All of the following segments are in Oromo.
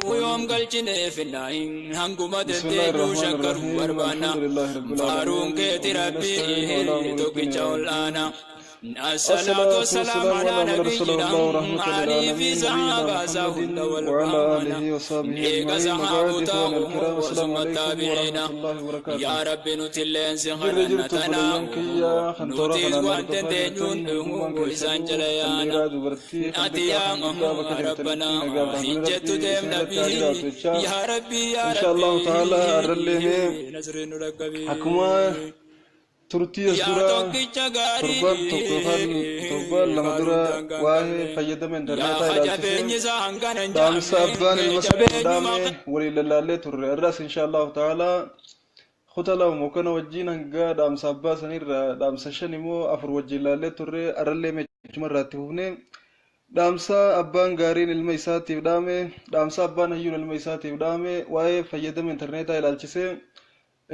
Yoom galchine finnaahin hanguma بسم الله deddeebi'u الرحمن shakkaruu الرحيم. Barbaanna الحمد لله رب faaruun العالمين keeti وبه rabbii نستعين على أمور tokkicha الدنيا ol aanaa. الصلاة الصلاة والسلام والسلام على على من أرسله نبينا الله رحمة علي في للعالمين نبينا صحابة محمد هند وعلى والبامنا آله وصحبه إيك أجمعين وبعد. صحابة إخواني الكرام، السلام ثم عليكم التابعين ورحمة الله وبركاته. يا ربي نتلين Jirra سخنا jirtu تنا obboleeyyan kiyya kan toora nutis kanaan waan hordofaa jirtan dandeenyuun hundummaan isaan keessanuu jala kan yaana dhiiraa dubartii kan ati xiqqaa yaa kan guddaa bakka jirtanitti rabbana nagaaf rahmanni hijjettu rabbii deemna isin irratti haa bihi jiraatu jechaa yaa rabbii yaa insha allahu ta'ala rabbii arrallee nasriin nu dhaqqabii akkuma turtii as yaa dura tokkicha gaarii torban tokko yookaan torban lama faaruun dura daangaa hin waa'ee qabne fayyadama yaa intarneetaa ilaalchisee jabeenyi isaa hangana hin dhaamsa jaamne abbaan ilma isaatiif jabeenyuma dhaame waliin lallaallee turre. Irraas insha allahu ta'ala kutaa lama kana wajjin hanga dhaamsa abbaa sanirra dhaamsa shan immoo afur wajjin laallee turre. Arrallee meechuma irraa itti fufne dhaamsa abbaan gaariin ilma isaatiif dhaame, dhaamsa abbaan hayyuun ilma isaatiif dhaame waa'ee fayyadama intarneetaa ilaalchisee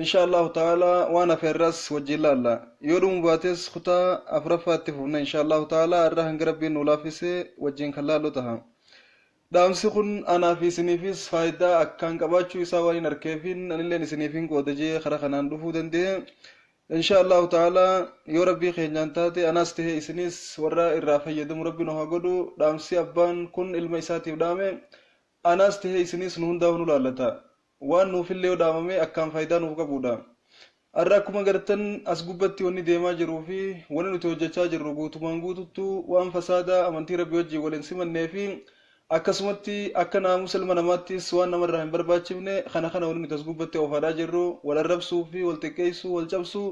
insha allahu ta'ala waan hafe irraas wajjin laalla. Yoo dhumu baates kutaa afuraffaatti fufne insha allahu ta'ala. Irra hanga rabbiin nu laaffisee wajjin kan laallu taha. Dhaamsi kun anaa fi isiniifis faayidaa akkaan qabaachuu isaa waan hin arkeefin anilleen isiniifin qooda jee karaa kanaan dhufuu danda'e. Insha allahu ta'ala yoo rabbii keenyaan taate anaas tahe isinis warra irraa fayyadamu rabbi nu haa godhu. Dhaamsi abbaan kun ilma isaatiif dhaame anaas tahe isinis nu hundaaf nu laallata. Waan nuufillee yoo dhaamame akkaan faayidaa nuuf qabudha. Har'a akkuma gartan as gubbatti wanni deemaa jiruu fi wanni nuti hojjechaa jirru guutumaan guututtuu waan fasaadaa amantii rabbii wajjin waliin simannee fi akkasumatti akka naamusa ilma namaattis waan namarraa hin barbaachifne kana kana wanni nuti as gubbatti oofaadhaa jirru wal arrabsuu fi wal xiqqeessuu, wal cabsuu,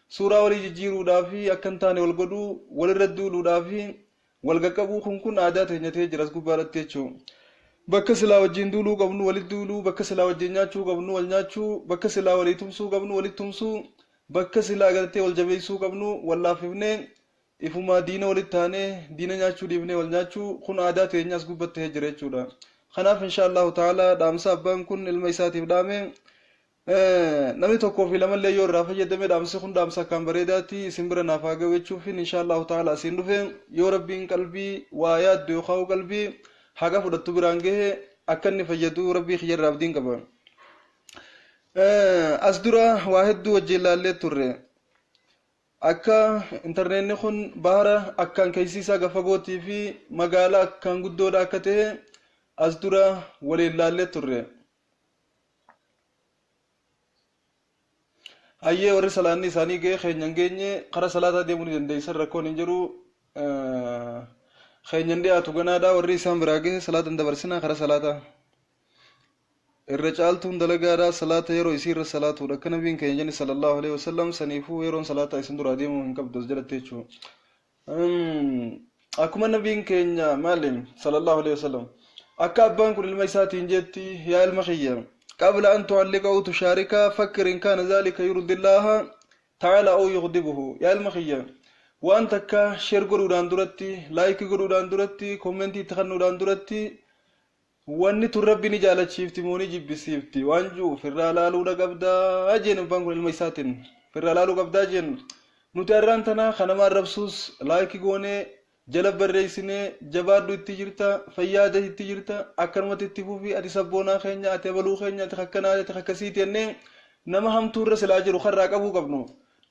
suuraa walii jijjiiruudhaa fi akka hin taane wal godhuu, walirra duuluudhaa fi wal qaqqabuu kun aadaa teenya ta'ee jira as gubbaadhatti jechuudha. Bakka silaa wajjin duuluu qabnu walitti duuluu, bakka silaa wajjin nyaachuu qabnu wal nyaachuu, bakka silaa walii tumsuu qabnu walitti tumsuu, bakka silaa gartee wal jabeessuu qabnu wal laaffifnee ifumaa diina walitti taanee diina nyaachuu dhiifnee wal nyaachuu kun aadaa teenya as gubbatti ta'ee jira jechuudha. Kanaaf insha allahu ta'ala dhaamsa abbaan kun ilma isaatiif dhaame namni tokkoo fi lamallee yoo irraa fayyadame dhaamsi kun dhaamsa akkaan bareedaatti isin bira naaf haa ga'u jechuufin insha allahu ta'ala asiin dhufe. Yoo rabbiin qalbii waa yaaddu yookaan qalbii haqa fudhattu biraan gahe akka inni fayyadu rabbii kiyyarraa abdiin qaba. As dura waa hedduu wajjin laallee turre. Akka intarneetni kun bahara akkaan keessisaa gafagootii fi magaalaa akkaan guddoodha akka ta'e as dura waliin laallee turre. Hayyee, warri salaanni isaanii ga'e keenya hin geenye karaa salaataa deemuu ni dandeessan, rakkoon hin jiru. Keenyan dhiyaatu ganaadha. Warri isaan biraa gahe salaata hin dabarsinaa karaa salaataa. Irra caaltuun dalagaadha salaata yeroo isii irra salaatuudha akka nabiin keenya jenni sallallahu alaihi wasallam. Saniifuu yeroon salaataa isin duraa deemuu hin qabdu as jalatti jechuudha. Akkuma nabiin keenya maali sallallahu alaihi wasallam akka abbaan kun ilma isaatiin jetti: "Yaa ilma kiyya, qabla an tucalliqa aw tushaarika fakkir in kaana zaalika yurdi llaaha ta'ala aw yughdibuhu." Yaa ilma kiyya, waan takka share godhuudhaan duratti, like godhuudhaan duratti, comment itti kennuudhaan duratti wanni tun rabbi ni jaalachiifti moo ni jibbisiifti waan jiru firraa laaluudha qabdaa jeen. Abbaan kun ilma isaatiin firraa laaluu qabdaa jeen. Nuti har'aan tana kanama arrabsuus like goonee jala barreessinee "Jabaadhu, itti jirta, fayyaada, itti jirta, akkanumatti itti fufi, ati sabboonaa keenya, ati abaluu keenya, ati akkanaa, ati akkasiiti" jennee nama hamtuu irra silaa jiru karraa qabuu qabnu,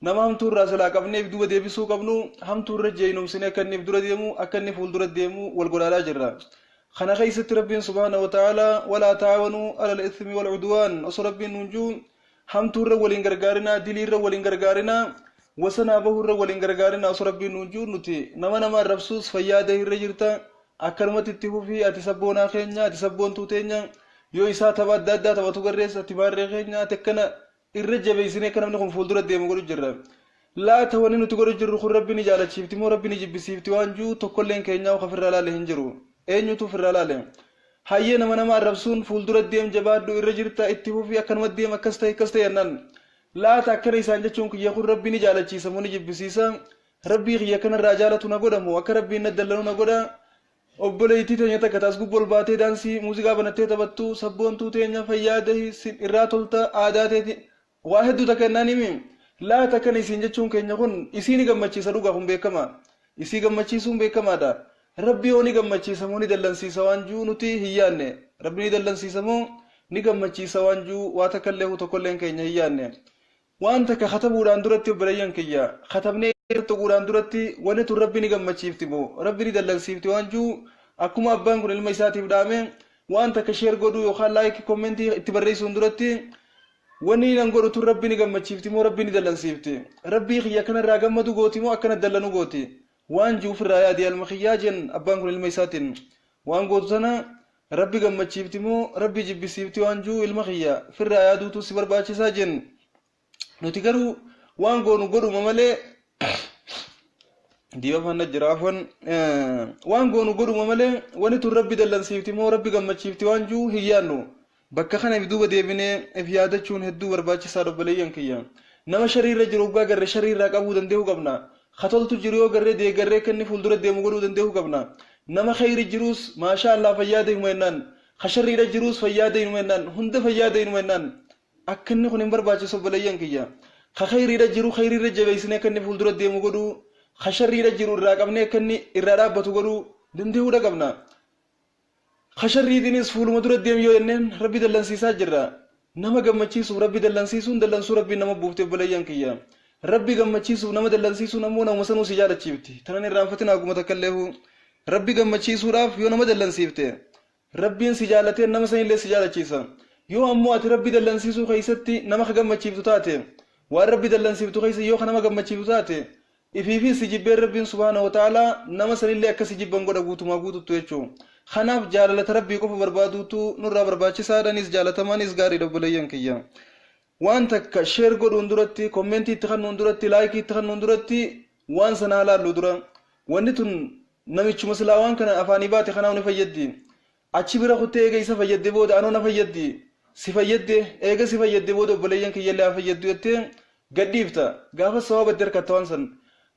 nama hamtuu irraa silaa qabneef duuba deebisuu qabnu, hamtuu irra jeenumsinee akka inni dura deemu, akka inni fuuldura deemu wal godhaadhaa jirra. Kana keessatti rabbiin subhaana wa ta'ala "ولا تعاونوا على الإثم والعدوان" osoo rabbiin nuun jiru hamtuu irra waliin gargaarinaa, dilii irra waliin gargaarinaa, wasanaa bahuu irra waliin gargaarinaa osoo rabbiin nuun jiru, nuti nama nama arrabsuus "Fayyaada, irra jirta, akkanumatti itti fufi, ati sabboonaa keenya, ati sabboontuu teenya" yoo isaa tapha adda addaa taphatu garreessa "Ati baarree keenya, ati akkana" irra jabeessinee akka namni kun fuuldura deemu godhu jirra. Laata wanni nuti godhu jirru kun rabbi ni jaalachiifti moo rabbi ni jibbisiifti waan jiru tokkolleen keenyaa ofirraa laale hin jiru. Eenyutu ofirraa laale? Hayyee, nama nama arrabsuun "Fuuldura deem, jabaadhu, irra jirta, itti fufi, akkanuma deem, akkas ta'e, akkas ta'e" jennaan, laata akkana isaan jechuun kiyya kun rabbi ni jaalachiisa moo ni jibbisiisa? Rabbii kiyya kanarraa jaalatu na godha moo akka rabbiin na dallanu na godha? Obboleettii teenya takka taas gubbaa ol baatee daansii muuziqaa banattee taphattu, "Sabboontuu teenya, fayyaada, irraa tolta, aadaa teeti" waa hedduu takka jennaan himi. Laata akkana isiin jechuun keenya kun isii ni gammachiisa? Dhugaa kun beekama, isii gammachiisuun beekamaadha. Rabbi yoo ni gammachiisa moo ni dallansiisa waan jiru nuti hin yaanne. Rabbi ni dallansiisa moo ni gammachiisa waan jiru waa takka illee tokkolleen keenya hin yaadne. Waan takka katabuudhaan duratti, obboleeyyan kiyya, katabnee tuquudhaan duratti wanni tun Rabbi ni gammachiifti moo Rabbi ni dallansiifti waan jiru, akkuma abbaan kun ilma isaatiif dhaame, waan takka share godhuu yookaan like, comment itti barreessuun duratti wanni nan godhu tun Rabbi ni gammachiifti moo Rabbi ni dallansiifti, Rabbii kiyya kanarraa gammadu gooti moo akkana dallanu gooti waan jiru ofirraa yaadi, ilma kiyyaa jeen abbaan kun ilma isaatiin. Waan gootu tana Rabbi gammachiifti moo Rabbi jibbisiifti waan jiru ilma kiyya firraa yaaduutu si barbaachisaa jeen. Nuti garuu waan goonu godhuma malee, diiba fanna jira, afwan, waan goonu godhuma malee wanni tun Rabbi dallansiifti moo Rabbi gammachiifti waan jiru hin yaadnu. Bakka kana if duuba deebinee if yaadachuun hedduu barbaachisaadha, obboleeyyan kiyya. Nama shariirra jiru hoggaa garree shariirraa qabuu danda'uu qabna. Katoltu jiru yoo garree deeggarree kenni fuuldura deemu godhuu danda'uu qabna. Nama khayri jiruus maashaa Allah, fayyaa deemu jennaan. Ka sharriidha jiruus fayyaa deemu jennaan. Hunda fayyaa deemu jennaan. Akka inni kun hin barbaachisu, obboleeyyan kiyya. Ka khayriidha jiru khayriirra jabeessinee akka inni fuuldura deemu godhuu, ka sharriidha jiru irraa qabnee akka inni irraa dhaabbatu godhuu danda'uudha qabna. Ka sharriitiinis fuuluma dura deemu yoo jenneen Rabbi dallansiisaa jirra. Nama gammachiisuuf Rabbi dallansiisuun dallansuu Rabbiin nama buufte, obboleeyyan kiyya. Rabbi gammachiisuuf nama dallansiisuun ammoo nama sanuu si jaalachiifti. Tanan irraanfatin haguma takka illee. Rabbi gammachiisuudhaaf yoo nama dallansiifte, Rabbiin si jaalatee nama sanillee si jaalachiisa. Yoo ammoo ati Rabbi dallansiisuu keessatti nama ka gammachiiftu taate, waan Rabbi dallansiiftu keessa yoo ka nama gammachiiftu taate, ifiifi si jibbeen Rabbiin subhaanahu wa ta'aalaa nama sanillee akka si jibban godha guutumaa guututtu jechuudha. Kanaaf jaalalata Rabbii qofa barbaaduutu nurraa barbaachisaadhanis jaalatamaanis gaariidha, obboleeyyan kiyya. Waan takka share godhuun duratti, comment itti kennuun duratti, like itti kennuun duratti waan sana laallu dura. Wanni tun namichuma silaa waan kana afaanii baate kanaaf ni fayyaddi. Achi bira kuttee eega isa fayyadde booda anoo na fayyaddi. Si fayyadde, eega si fayyadde booda obboleeyyan kiyyallee haa fayyaddu jettee gadhiifta. Gaafa sawaaba itti harkatta waan san.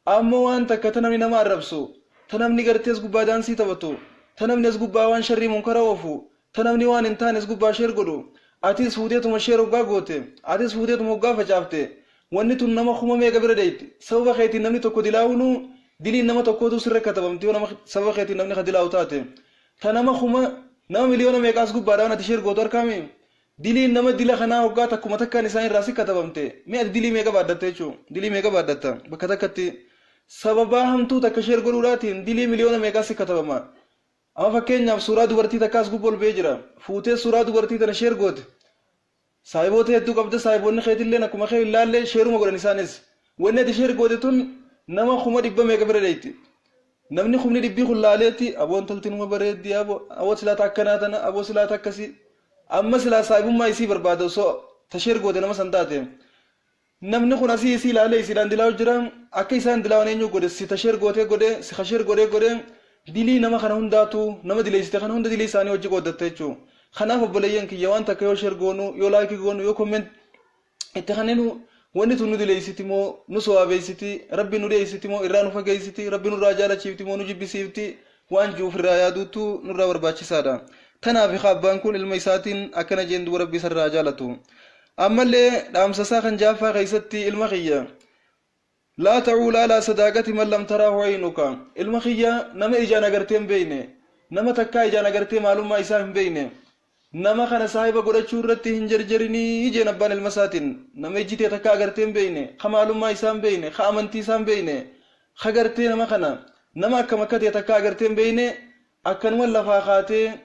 Ammoo waan takka ta namni nama arrabsu, ta namni gartee as gubbaa daansii taphatu, ta namni as gubbaa waan sharrii munkara oofu, ta namni waan hin taane as gubbaa share godhu, atis fuuteetuma share hoggaa goote, atis fuuteetuma hoggaa facaafte, wanni tun nama kuma meeqa bira deeyti. Sababa keetiin namni tokko dilaa'uunu diliin nama tokkootu sirra katabamti yoo nama sababa keetiin namni ka dilaa'u taate. Ta nama kuma, nama miliyoona meeqaas gubbaadha waan ati share gootu harkaami. Diliin nama dila kanaa hoggaa takkuma takkaan isaan irraa si katabamte, mee ati dilii meeqa baaddatta jechuu? Dilii meeqa baaddatta bakka takkatti? Sababaa hamtuu takka share godhuudhaatiin dilii miliyoona meeqaa si katabama. Amma fakkeenyaaf suuraa dubartii takkaas gubbaa ol ba'ee jira. Fuutee suuraa dubartii tana share goote. Saahiboota hedduu qabda, saahiboonni keetilleen akkuma kee ilaallee shareuma godhan isaanis. Wanni ati share goote tun nama 100,000 meeqa bira deeyti. Namni 100,000 kun laaleetti, aboo intalti numa bareeddi, aboo aboo silaata akkanaa tana, aboo silaata akkasii. Amma silaa saahibummaa isii barbaada osoo ta share goote nama san taate. Namni kun asii isii ilaalee isiidhaan dilaa'u jira. Akka isaan dilaawan eenyu godhe? Si ta share gootee godhe, si ka share godhee godhe. Dilii nama kana hundaatu, nama dileessite kana hunda dilii isaanii hojii qooddatte jechuudha. Kanaaf obboleeyyan kiyya, waan takka yoo share goonu, yoo like goonu, yoo comment itti kanninu, wanni tun nu dileessiti moo nu sawaabeessiti, Rabbi nu dhiyeessiti moo irraa nu fageessiti, Rabbi nurraa jaalachiifti moo nu jibbisiifti waan jiru ofirraa yaaduutu nurraa barbaachisaadha. Kanaaf abbaan kun ilma isaatiin akkana jeen, duba Rabbi isarraa jaalatu. Ammallee dhaamsa isaa kan jaaffaa keessatti, ilma kiyya, لا تعول على صداقة من لم تره عينك. Ilma kiyya, nama ijaan agartee hin beeyne, nama takkaa ijaan agartee maalummaa isaa hin beeyne, nama kana saahiba godhachuu irratti hin jarjarinii jeen abbaan ilma isaatiin. Nama ijjitee takka agartee hin beeyne, ka maalummaa isaa hin beeyne, ka amantii isaa hin beeyne, ka gartee nama kana nama akkam akka ta'e takka agartee hin beeyne, akkanuma lafaa kaatee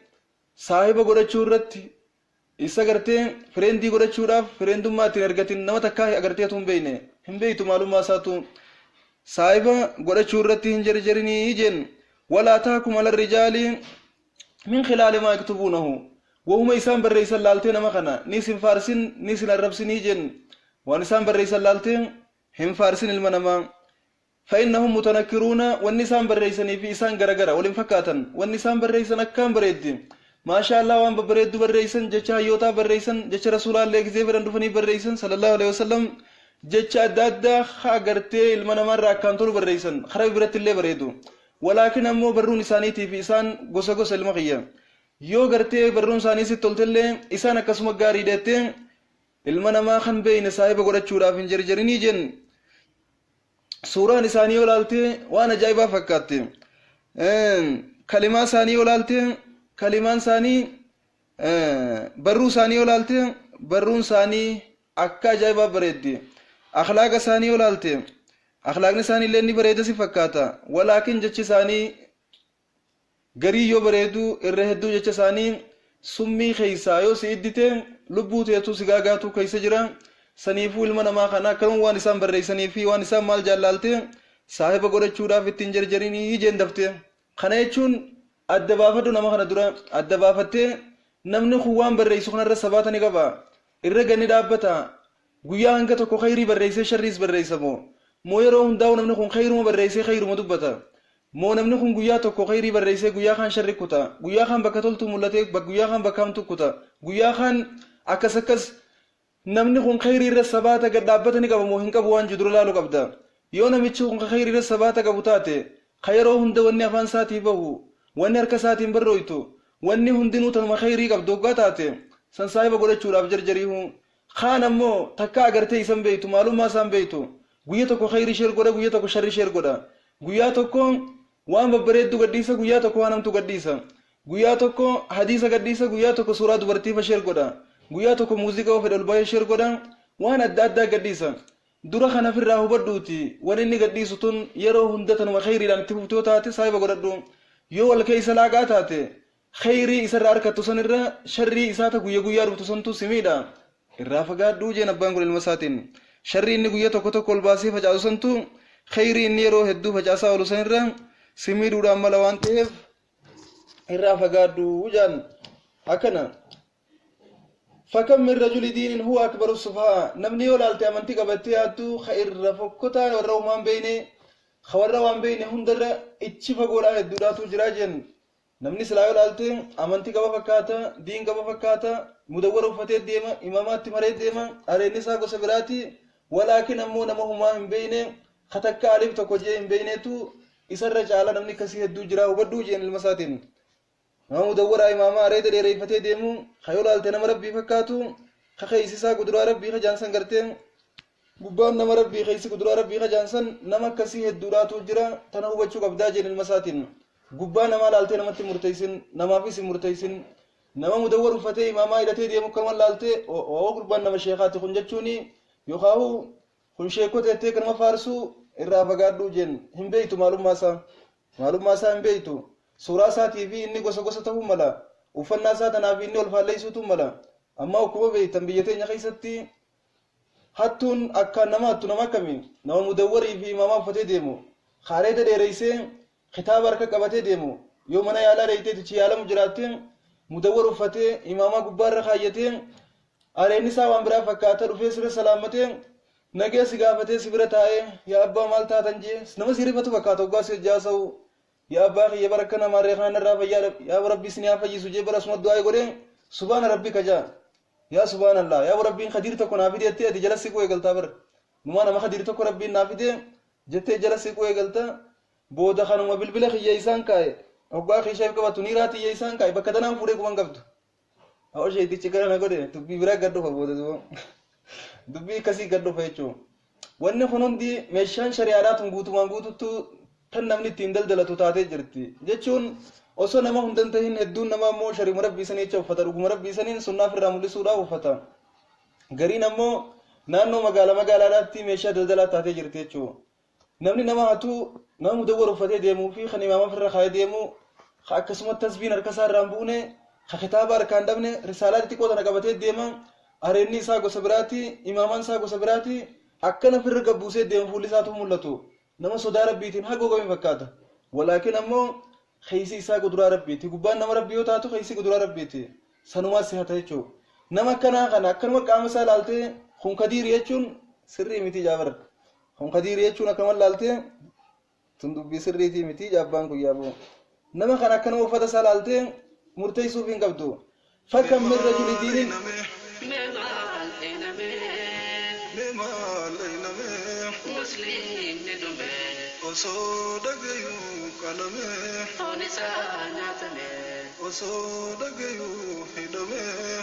saahiba godhachuu irratti, isa gartee friend godhachuudhaaf friendummaa ittiin argatin. Nama takkaa agarteetu hin beeyne, hin beeytu maalummaa isaatu, saahiba godhachuu irratti hin jarjarinii jeen. ولا تحكم على الرجال من خلال ما يكتبونه. Wahuma isaan barreessan laaltee nama kana ni sin faarsin ni sin arrabsinii jeen. Waan isaan barreessan laaltee hin faarsin ilma namaa. فإنهم متنكرون. Wanni isaan barreessanii fi isaan garagara waliin fakkaatan. Wanni isaan barreessan akkaan bareeddi, maashaa Allah, waan babbareeddu barreessan, jecha hayyootaa barreessan, jecha rasuulaallee gizee fedhan dhufanii barreessan صلى الله عليه وسلم, jecha adda addaa haa gartee ilma namaarraa akkaan tolu barreessan, karaa biratti illee bareedu. Walaakin ammoo barruun isaaniitii fi isaan gosa gosa. Ilma kiyya, yoo gartee barruun isaanii sitti toltellee isaan akkasuma gaarii deettee ilma namaa kan beeyne saahiba godhachuudhaaf hin jarjarinii jen. Suuraan isaanii yoo laalte waan ajaa'ibaa fakkaatti. Kalimaa isaanii yoo laalte kalimaan isaanii Barruu isaanii yoo laalte barruun isaanii akka ajaa'ibaa bareeddi. Akhlaaqa isaanii yoo laalte akhlaaqni isaanii illee ni bareeda si fakkaata. Walaakin jechi isaanii garii yoo bareedu irra hedduu jecha isaanii summii keeysaa yoo si iddite lubbuu teetu si gaagaatu keeysa jira. Saniifuu ilma namaa kana akkanuma waan isaan barreessanii fi waan isaan maal jaallaalte saahiba godhachuudhaaf ittiin jarjarinii jeen dafte. Kana jechuun adda baafadhu nama kana dura adda baafattee namni kun waan barreessu kanarra sabaata ni qaba. Irra ganni dhaabbata. Guyyaa hanga tokko khayrii barreessee sharriis barreessa moo? Moo yeroo hundaa'u namni kun khayruma barreessee khayruma dubbata? Moo namni kun guyyaa tokko khayrii barreessee guyyaa kaan sharri kuta? Guyyaa kaan bakka toltu mul'atee guyyaa kaan bakka hamtu kuta? Guyyaa kaan akkas akkas namni kun khayrii irra sabaata gad dhaabbata ni qaba moo hin qabu waan jiru dura laaluu qabda. Yoo namichi kun khayrii irra sabaata qabu taate ka yeroo hunda wanni afaan isaatii bahu wanni harka isaatiin barrooytu wanni hundinuu tanuma khayrii qabdu hoggaa taate san saahiba godhachuudhaaf jarjariihu. Kaan ammoo takka agartee isan beeytu maalummaa isaan beeytu guyya tokko khayrii sheer godha guyya tokko sharri sheer godha. Guyyaa tokko waan babbareeddu gadhiisa guyyaa tokko waan hamtu gadhiisa. Guyyaa tokko hadiisa gadhiisa guyyaa tokko suuraa dubartiifa sheer godha. Guyyaa tokko muuziqaa yoo fedhe ol bahee sheer godha waan adda addaa gadhiisa. Dura kana ofirraa hubadhuuti waan inni gadhiisu tun yeroo hunda tanuma khayriidhaan itti fuftu yoo taate saahiba godhadhu. Yoo wal keessa laaqaa taate khayrii isarraa argattu sanirra sharrii isaata guyya guyyaa dhuftu santu si miidha. Irraa fagaadhuu jeen abbaan kun ilma isaatiin. Sharrii inni guyya tokko tokko ol baasee facaasu santu khayrii inni yeroo hedduu facaasaa oolu sanirra si miidhuudhaan mala waan ta'eef irraa fagaadhuu jaan akkana. Fakam min rajuli diinin huwa akbaru sufahaa namni yoo laalte amantii qabattee yaaddu ka irra fokkotaan warra humaan beeyne ka warra waan beeyne hundarra ichi fagoodhaa hedduudhaatu jira jeen. Namni silaa yoo laalte amantii qaba fakkaata, diin qaba fakkaata, mudawwara uffatee deema, imaamaatti maree deema, areenni isaa gosa biraati. Walaakin ammoo nama humaa hin beeyne ka takka alif tokko jee hin beeynetu isarra caala namni akkasii hedduu jira hubadhuu jeen ilma isaatiin. Nama mudawwaraa imaamaa areeda dheereeffatee deemu ka yoo laalte nama rabbii fakkaatu ka keeysi isaa kuduraa rabbii ka jaansan gartee gubbaan nama rabbii keeysi kuduraa rabbii ka jaansan nama akkasii hedduudhaatu jira tana hubachuu qabdaa jeen ilma isaatiin. Gubbaa namaa laaltee namatti murteessin namaafis hin murteessin. Nama mudawwar uffatee imaamaa hidhatee deemu kanuma laaltee oo gurbaan nama sheekaati kun jechuuni yookaan kun sheekota jettee kanuma faarsuu irraa fagaadhuu jeen hin beeytu maalummaa isaa. Maalummaa isaa hin beeytu. Suuraa isaatii fi inni gosa gosa ta'uu mala. Uffannaa isaa tanaaf inni ol faalleessuutu mala. Amma akkuma beektan biyya teenya keessatti hattuun akkaan nama hattu nama akkamii nama mudawwarii fi imaamaa uffatee deemu kaareeda dheereessee kitaaba harka qabatee deemu yoo mana yaalaa dheeyitee tichi yaalamu jiraatte mudawwar uffatee imaamaa gubbaarra kaayyatee areenni isaa waan biraa fakkaata dhufee sirra salaammatee nagee si gaafatee si bira taa'ee yaa abbaa maal taatan jee nama si rifatu fakkaata hoggaa si hojjaasa'u yaa abbaa kiyya bara akkana maarree kana irraa fayyaa yaa rabbi isin haa fayyisu jee bara suma du'aa godhee subhaana rabbi kajaa yaa subhaanallah yaa rabbiin khadiir tokko naa fide jettee ati jala siquu eegaltaa bara numaa nama khadiir tokko rabbiin naa fide jettee jala siquu eegalta booda kanuma bilbila kiyya isaan kaa'e hoggaa keeshaaf qabatu niiraa tiyya isaan kaa'e bakka tanaan fuudhee quban qabdu. Haa sheetichi gara na godhe dubbii biraa gad dhufa booda duuba dubbii akkasii gad dhufa jechuudha. Wanni kun hundi meeshaan shari'aadhaa tun guutumaan guututtu tan namni ittiin daldalatu taatee jirti jechuun osoo nama hunda hin tahin hedduun nama ammoo shari'uma rabbii sanii jecha uffata dhuguma rabbii saniin sunnaaf irraa mul'isuudhaaf uffata. Gariin ammoo naannoo magaala magaalaadhaatti meeshaa daldalaa taatee jirti jechuudha. Namni nama hatu nama mudawwar uffatee deemuu fi kan imaama ofirra kaayee deemu ka akkasuma tasbiin harka isaa irraa hin buune ka kitaaba harkaan dhabne risaalaa xixiqqoo tana qabatee deema areenni isaa gosa biraati imaamaan isaa gosa biraati akkana ofirra gabbuusee deemu fuulli isaatu mul'atu nama sodaa rabbiitiin haguugame fakkaata. Walaakin ammoo keeysi isaa kuduraa rabbiiti gubbaan nama rabbii yoo taatu keeysi kuduraa rabbiiti sanumaa si hata jechuudha. Nama akkanaa kana akkanuma qaama isaa laaltee kun kadiiri jechuun sirrii miti jaabar. Kun kadiiri jechuun akkanuma laaltee tun dubbii sirriitii miti jaabbaan guyyaa bu'u. Nama kana akkanuma uffata isaa laaltee murteessuuf hin qabdu. Fakkan min rajuli diinin Osoo dhagayuu qalamee osoo dhagayuu hidhamee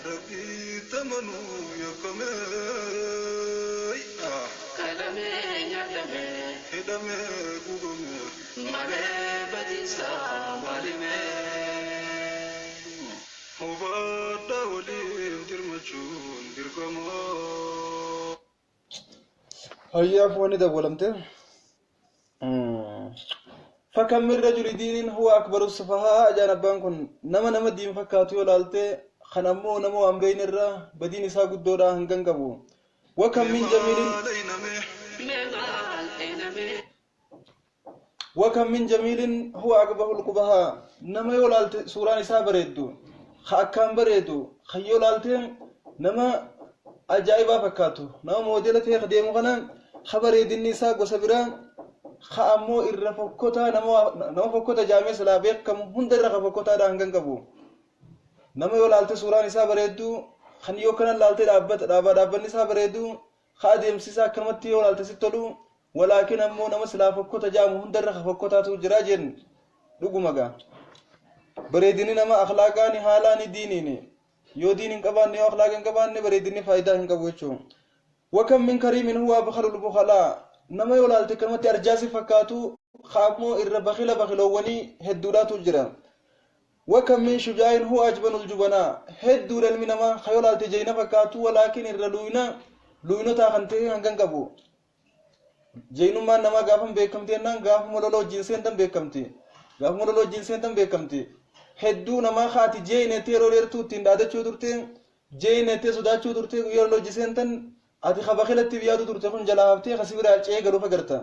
rabbii tamanuu yakkamee hidhamee gubamee. Hubadhaa waliif dirmachuun dirqamaa. Hayyaaf wanni dawwalamte. Fakkan min rajuli diinin huwa akbaru sufahaa ajaan abbaan kun nama nama diin fakkaatu yoo laalte kan ammoo nama waan beeyne irraa badiin isaa guddoodha hangan qabu. Wakam min jamiilin wakam min jamiilin huwa akbahul qubahaa nama yoo laalte suuraan isaa bareeddu ka akkaan bareedu kan yoo laalte nama ajaa'ibaa fakkaatu nama moodela ta'e ka deemu kana ka bareedinni isaa gosa biraa ka ammoo irra fokkotaa nama fokkota jaamee silaa beekamu hunda irra ka fokkotaadha hangan qabu. Nama yoo laalte suuraan isaa bareeddu kan yoo kana laalte dhaabbata dhaabaa dhaabbanni isaa bareedu ka adeemsi isaa akkanumatti yoo laalte sitti tolu walaakin ammoo nama silaa fokkota jaamu hunda irra ka fokkotaatu jira jeen dhuguma gaa. Bareedinni nama akhlaaqaani haalaani diiniini yoo diin hin qabaanne yoo akhlaaqa hin qabaanne bareedinni faayidaa hin qabu jechuudha. Wakam min kariimin huwa abkhalul bukhalaa nama yoo laalte akkanumatti arjaasi fakkaatu ka ammoo irra bakila bakiloowwanii hedduudhaatu jira. Wakam min shujaa'in huwa ajbanul jubanaa hedduudha ilmi namaa ka yoo laalte jayina fakkaatu walaakin irra luyna luynotaa kan ta'e hangan qabu. Jaynummaan namaa gaafam beekamti jennaan gaafuma lola wajjin seentan beekamti. Gaafuma lola wajjin seentan beekamti. Hedduu namaa haati jeenettee yeroo dheertuu ittiin dhaadachuu turte jeenettee sodaachuu turte guyyaa lola wajjin seentan ati kabakilatti biyyaatu turte kun jalaa haftee kasi biraa ce'ee galuuf agarta.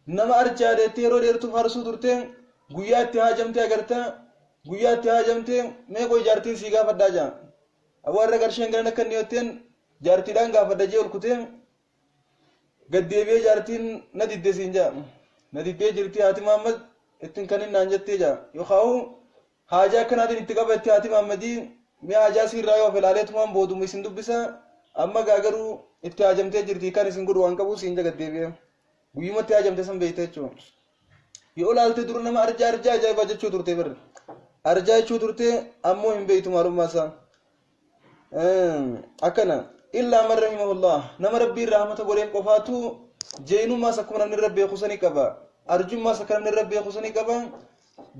Nama arjaadettee yeroo dheertuu faarsuu turte guyyaa itti haajamtee agarta guyyaa itti haajamtee meeqoo jaartiin sii gaafadhaa jaa. Awwaarra qarsheen galan akka inni yotteen jaartiidhaan gaafadha jee ol kutee gaddeebi'ee jaartiin na diddee siin jaa. Na diddee jirti haati Mahammad ittiin kan innaan jettee jaa. Yookaan haajaa akkanaatiin itti qabatte haati Mahammadii mi'a haajaa siirraa yoo filaaleetumaan booduma isin dubbisa amma gaa garuu itti haajamtee jirti kan isin godhu waan qabu siin gaddeebi'ee. Guyyumatti haajamte san beekte jechuudha. Yoo laalte dur nama arjaa arjaa ajaa'ibaa jechuu turte birri. Arjaa jechuu turte ammoo hin beektu maalummaa isaa. Akkana illaa man rahimahullah nama rabbiin rahmata godheef qofaatu jeenummaas akkuma namni irra beeku sani qaba. Arjummaas akka namni irra beeku sani qaba.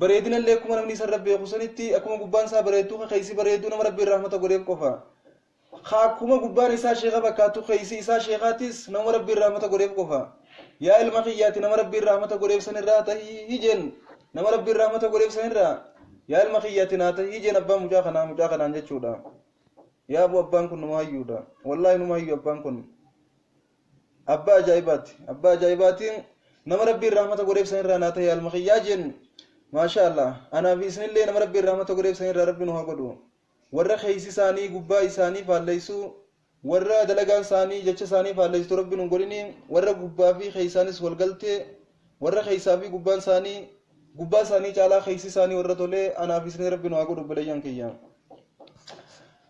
Bareedinallee akkuma namni isa irra beeku sanitti akkuma gubbaan isaa bareedu ka keessi bareedu nama rabbiin rahmata godheef qofa. Ka akkuma gubbaan isaa sheeka fakkaatu keessi isaa sheekaatis nama rabbiin rahmata godheef qofa. Yaa ilma kiyyaati nama rabbiin rahmata godheef sanirraa tahii jeen nama rabbiin rahmata godheef sanirraa yaa ilma kiyyaati naa tahii jeen abbaan mucaa kanaa mucaa kanaan jechuudha. Yaa abu abbaan kun numa hayyuudha. Wallaahi numa hayyu abbaan kun. Abbaa ajaa'ibaati. Abbaa ajaa'ibaatiin nama rabbiin rahmata godheef sanirraa naa tahii yaa ilma kiyyaa jeen maasha Allah. Anaa fi isinillee nama rabbiin rahmata godheef sanirraa rabbi nu haa godhu. Warra keessi isaanii gubbaa isaanii faalleessuu warra dalagaan isaanii jecha isaanii faalleessitu rabbi nu godhini warra gubbaa fi keessaanis wal galtee warra keessaa fi gubbaan isaanii gubbaa isaanii caalaa keessi isaanii warra tolee anaa fi isinii rabbi nu haa godhu obboleeyyan kiyya.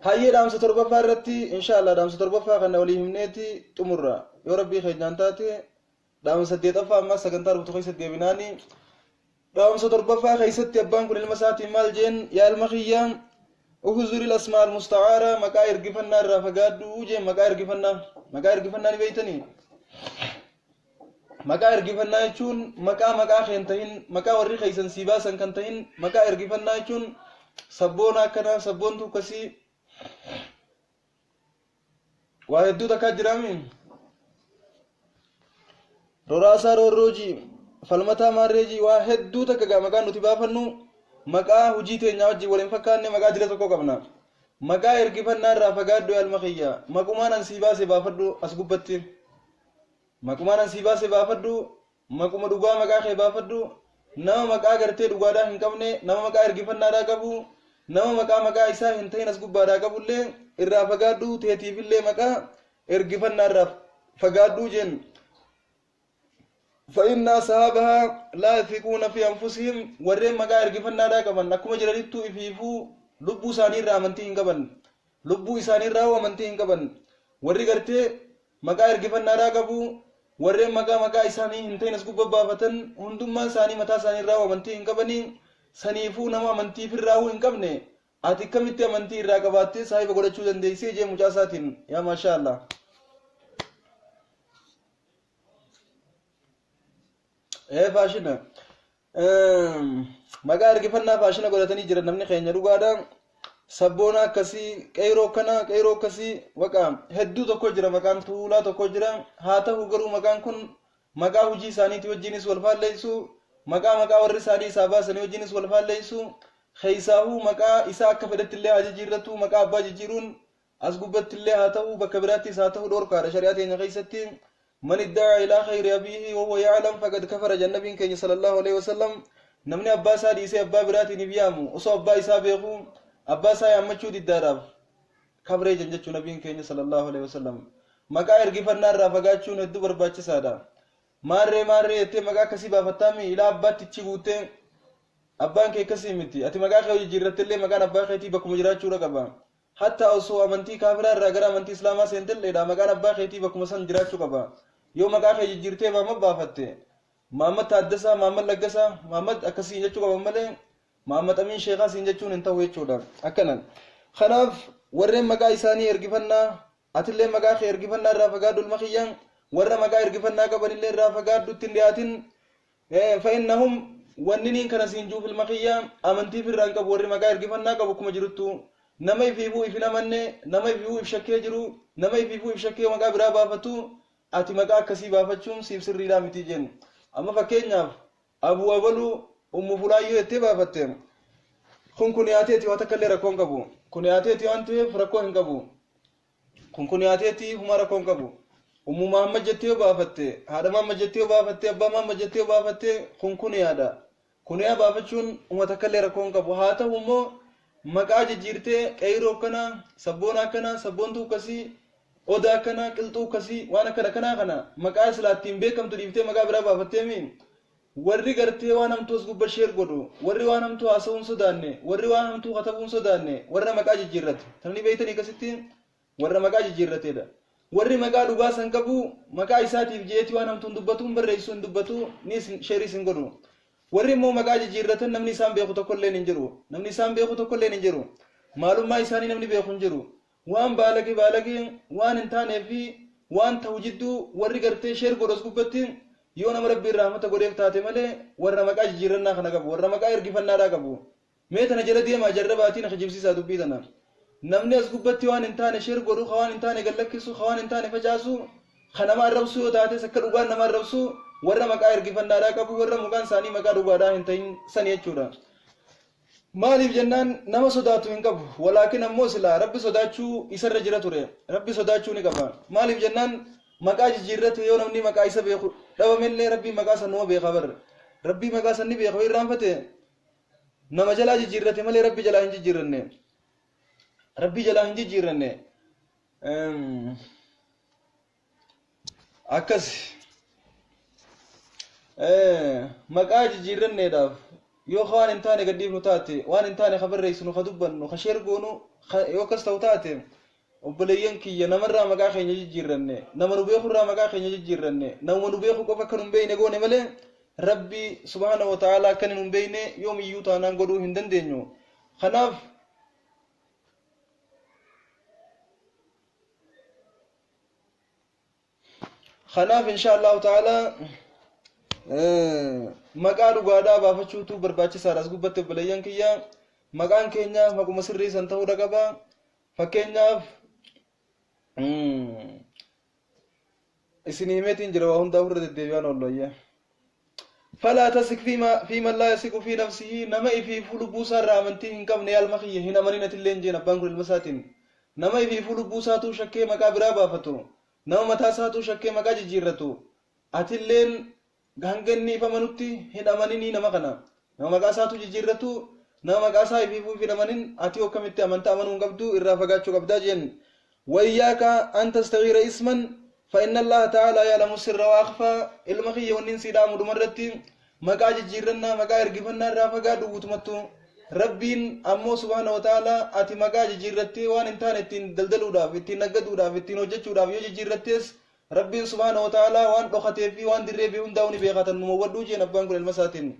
Hayyee dhaamsa torbaffaa irratti inshaallah dhaamsa torbaffaa kana walii himneeti xumurra yoo rabbii keenyaan taate dhaamsa saddeetaffaa ammas sagantaa dhuftu keessatti deebinaani. Dhaamsa torbaffaa keessatti abbaan kun ilma isaatiin maal jeen yaa ilma kiyya uhuzuril asmaa almustacaara maqaa ergifannaa irraa fagaadhu jeen maqaa ergifannaa maqaa ergifannaa ni beeytanii. Maqaa ergifannaa jechuun maqaa maqaa keen tahin maqaa warri keeysan sii baasan kan tahin maqaa ergifannaa jechuun sabboona akkanaa sabboontu akkasii waa hedduu takkaa jiraami. Roraasaa roorroojii falmataa maarreejii waa hedduu takka gaa maqaan nuti baafannu maqaa hojii teenyaa wajjin wal hin fakkaanne maqaa jira tokko qabna. Maqaa ergifannaa irraa fagaadhu yaa ilma kiyya maqumaan an sii baase baafadhu as gubbatti. Maqumaan an sii baase baafadhu maquma dhugaa maqaa kee baafadhu nama maqaa gartee dhugaadhaa hin qabne nama maqaa ergifannaadhaa qabu nama maqaa maqaa isaa hin ta'in as gubbaadhaa qabullee irraa fagaadhu teetiifillee maqaa ergifannaa irraa fagaadhu jeen. فإن أصحابها لا يثقون في أنفسهم warreen maqaa ergifannaadhaa qaban akkuma jiranittuu ifiifuu lubbuu isaanii irraa amantii hin qaban lubbuu isaanii irraa amantii hin qaban warri gartee maqaa ergifannaadhaa qabu warreen maqaa maqaa isaanii hin ta'in as gubbaa baafatan hundummaan isaanii mataa isaanii irraa amantii hin qabanii saniifuu nama amantii firraa'uu hin qabne ati akkamitti amantii irraa qabaattee saahiba godhachuu dandeessee jee mucaa isaatiin yaa maashaa Allah. Ee faashina. Maqaa ergifannaa faashina godhatanii jiran namni keenya dhugaadha. Sabboona akkasii, qeyroo akkana, qeyroo akkasii, waqa hedduu tokko jira, maqaan tuulaa tokko jira. Haa ta'u garuu maqaan kun maqaa hojii isaaniitii wajjinis wal faalleessu, maqaa warri isaanii isaa baasanii wajjinis wal faalleessu. Keessaahuu maqaa isaa akka fedhetti illee haa jijjiirratu, maqaa abbaa jijjiiruun as gubbatti illee haa ta'u bakka biraattis haa ta'u dhorkaadha shari'aa teenya keessatti. Man idda'a ilaa khayri abiihi wahuwa ya'lam faqad kafara jannabiin keenya sallallahu alaihi wasallam. Namni abbaa isaa dhiisee abbaa biraatiin hin yaamu osoo abbaa isaa beeku abbaa isaa yaammachuu diddaadhaaf kabree jan jechuu nabiin keenya sallallahu alaihi wasallam. Maqaa ergifannaa irraa fagaachuun hedduu barbaachisaadha. Maarree maarree jettee maqaa akkasii baafattaami ilaa abbaatti ichi guuttee abbaan kee akkasii miti. Ati maqaa kee jijjiirratte illee maqaan abbaa keetii bakkuma jiraachuudha qaba. Hatta osoo amantii kaafiraa irraa gara amantii islaamaa seentelleedha maqaan abbaa keetii bakkuma san jiraachuu qaba. Yoo maqaa kee jijjiirtee Mahammad baafatte, Mahammad Taaddasaa, Mahammad Laggasaa, Mahammad akkasiin jechuu qaban malee Mahammad Amiin Sheekaa siin jechuun hin ta'u jechuudha. Akkana. Kanaaf warreen maqaa isaanii ergifannaa, atillee maqaa kee ergifannaa irraa fagaadhu ilma kiyyaan, warra maqaa ergifannaa qabanillee irraa fagaadhu ittiin dhiyaatin. Fa'innahum wanni niin kana siin juuf ilma kiyya amantii firraan qabu warri maqaa ergifannaa qabu akkuma jiruttu nama ifiifuu if hin amanne, nama ifiifuu if shakkee jiru, nama ifiifuu if shakkee maqaa biraa baafatu ati maqaa akkasii baafachuun siif sirriidhaa miti jennu. Amma fakkeenyaaf Abuu Abaluu Ummu Fulaayyoo jettee baafatte kun kuniyaateeti waan takka illee rakkoo hin qabu. Kuniyaateeti waan ta'eef rakkoo hin qabu. Kun kuniyaateeti humaa rakkoo hin qabu. Ummu Mahammad jettee yoo baafatte, haadha Mahammad jettee yoo baafatte, abbaa Mahammad jettee yoo baafatte kun kuniyaadha. Kuniyaa baafachuun uma takka illee rakkoo hin qabu. Haa ta'u immoo maqaa jijjiirtee qeyroo akkanaa, sabboona akkanaa, sabboontuu akkasii, odaa akkanaa, qilxuu akkasii, waan akkana kanaa kana maqaa silaa ittiin beekamtu dhiiftee maqaa biraa baafatteemi warri gartee waan hamtuu as gubbaa sheer godhu, warri waan hamtuu haasa'uu hin sodaanne, warri waan hamtuu katabuu hin sodaanne, warra maqaa jijjiirrate. Tana ni beektanii akkasitti warra maqaa jijjiirrateedha. Warri maqaa dhugaa san qabu maqaa isaatiif je'eeti waan hamtuu hin dubbatu, hin barreessu, hin dubbatu, ni sheeris hin godhu. Warri immoo maqaa jijjiirratan namni isaan beeku tokkolleen hin jiru. Namni isaan beeku tokkolleen hin jiru. Maalummaa isaanii namni beeku hin jiru. Waan baalage baalage waan hin taanee fi waan ta'u jidduu warri gartee sheer godhu as gubbatti yoo nama rabbiin rahmata godheef taate malee warra maqaa jijjiirrannaa kana qabu, warra maqaa ergifannaadhaa qabu. Mee tana jala deemaa jarrabaatiin kijibsiisaa dubbii tana. Namni as gubbatti waan hin taane sheer godhu, ka waan hin taane gallakkisu, ka waan hin taane facaasu, ka nama arrabsu yoo taates akka dhugaan nama arrabsu warra maqaa ergifannaadhaa qabu, warra maqaan isaanii maqaa dhugaadhaa hin ta'in sani jechuudha. Maaliif jennaan nama sodaatu hin qabu. Walaakin ammoo silaa rabbi sodaachuu isarra jira ture. Rabbi sodaachuu ni qaba. Maaliif jennaan maqaa jijjiirrate yoo namni maqaa isa beeku dhabamellee rabbii maqaa san numa beeka bar. Rabbii maqaa san ni beeka irraanfate nama jalaa jijjiirrate malee rabbi jalaa hin jijjiirranne. Rabbi jalaa hin jijjiirranne. Akkas maqaa jijjiirranneedhaaf yoo waan hin taane gadhiifnu taate, waan hin taane ka barreessinu, ka dubbannu, ka sheer goonu yoo akkas ta'u taate obboleeyyan kiyya namarraa maqaa keenya jijjiirranne, nama nu beekurraa maqaa keenya jijjiirranne, nama nu beeku qofa akka nu hin beekne goone malee rabbi subhaanahu wa ta'aalaa akka nu hin beekne yoomiyyuu taanaan godhuu hin dandeenyu. Kanaaf insha Allahu ta'ala maqaa dhugaadhaa baafachuutu barbaachisaadha. As gubbatti obboleeyyan kiyya maqaan keenya maquma sirrii san ta'uu qaba. Fakkeenyaaf isin himeetiin jira waa hundaa ofirra deddeebi'aan oollu ayyaa. Falaa tasik fi man laa yasiqu fi nafsihi nama ifiifuu lubbuu isaa irraa amantii hin qabne yaa ilma kiyya hin amanin atillee hin jeen abbaan kun ilma isaatiin. Nama ifiifuu lubbuu isaatuu shakkee maqaa biraa baafatu, nama mataa isaatuu shakkee maqaa jijjiirratu, atilleen hanga inni if amanutti hin amaninii nama kana. Nama maqaa isaatuu jijjiirratu, nama maqaa isaa ifiifuu hin amanin ati akkamitti amantaa amanuu hin qabdu irraa fagaachuu qabdaa jeen. Wayyaaka an tastagiira isman فإن الله تعالى يعلم السر وأخفى ilma kiyya wannin sii dhaamu dhumarratti maqaa jijjiirrannaa maqaa ergifannaa irraa fagaadhu guutumattu. Rabbiin ammoo subhaana wa ta'ala ati maqaa jijjiirrattee waan hin taane ittiin daldaluudhaaf, ittiin naggaduudhaaf, ittiin hojjechuudhaaf yoo jijjiirrattees rabbiin subhaana wa ta'ala waan dhokatee fi waan dirree bee hundaa'u ni beeka. Tan numa hubadhuu jeen abbaan kun ilma isaatiin.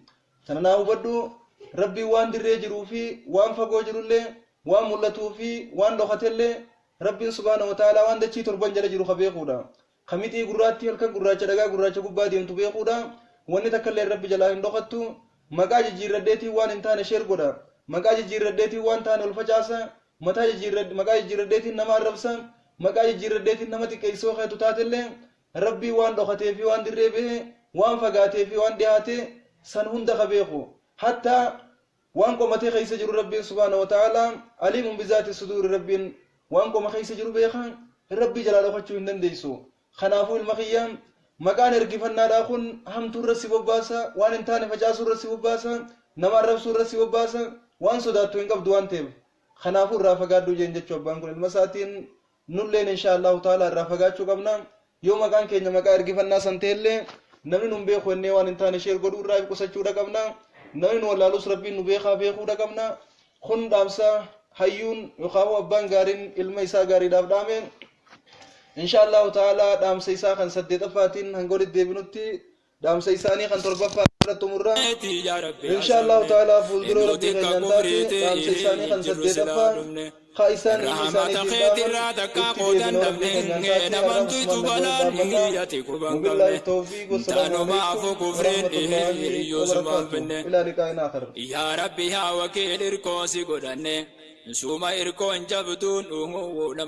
Tana naa hubadhu rabbiin waan dirree jiruu fi waan fagoo jirullee waan mul'atuu fi waan dhokatellee rabbiin subhaana wa ta'ala waan dachii torban jala jiru ka beekuudha. Ka mixii gurraattii halkan gurraacha dhagaa gurraacha gubbaa deemtu beekuudha. Wanni takka illee rabbi jalaa hin dhokattu. Maqaa jijjiirradheetiin waan hin taane sheer godha. Maqaa jijjiirradheetiin waan taane ol facaasa, mataa jijjiirradhe, maqaa jijjiirradheetiin nama arrabsa, maqaa jijjiirradheetiin nama xiqqeessoo keetu taatellee, Rabbii waan dhokatee fi waan dirree bahe, waan fagaatee fi waan dhiyaate san hunda ka beeku, hattaa waan qomatee keessa jiru Rabbiin subhaana wa ta'ala aliimun bizaati suduuri. Rabbiin waan qoma keessa jiru beeka, Rabbii jalaa dhokachuu hin dandeessu. Kanaafuu ilma kiyya, maqaan ergifannaadhaa kun hamtuu irra si bobbaasa, waan hin taane facaasuu irra si bobbaasa, nama arrabsuu irra si bobbaasa, waan sodaattu hin qabdu waan ta'eef kanaafuu irraa fagaadhu jeen jechuu abbaan kun ilma isaatiin. Nulleen insha Allahu ta'ala irraa fagaachuu qabna. Yoo maqaan keenya maqaa ergifannaa san ta'ellee, namni nun beeku ennee waan hin taane share godhuu irraa qusachuudha qabna. Namni nu wallaalus Rabbiin nu beekaa beekuudha qabna. Kun dhaamsa hayyuun yookaan abbaan gaariin ilma isaa gaariidhaaf dhaame. Insha Allahu ta'ala dhaamsa isaa kan saddeetaffaatiin hanga walitti deebinutti, dhaamsa isaanii kan torbaffaa irratti xumurra. Insha Allahu ta'ala fuuldura Rabbii keenyaan taate dhaamsa isaanii kan saddeetaffaa ka isaan ilma isaaniitiif dhaaman itti deebinoo Rabbii keenyaan taate. Arrabsumaan nagaya dhaabbata. Wabillahi tawfiiq, wassalaamu alaykum warahmatullahi wabarakaatuh. Ilaa liqaa'in aakhir. Yaa Rabbi, yaa wakiil, irkoo si godhanne, suma irkoon jabduun nama.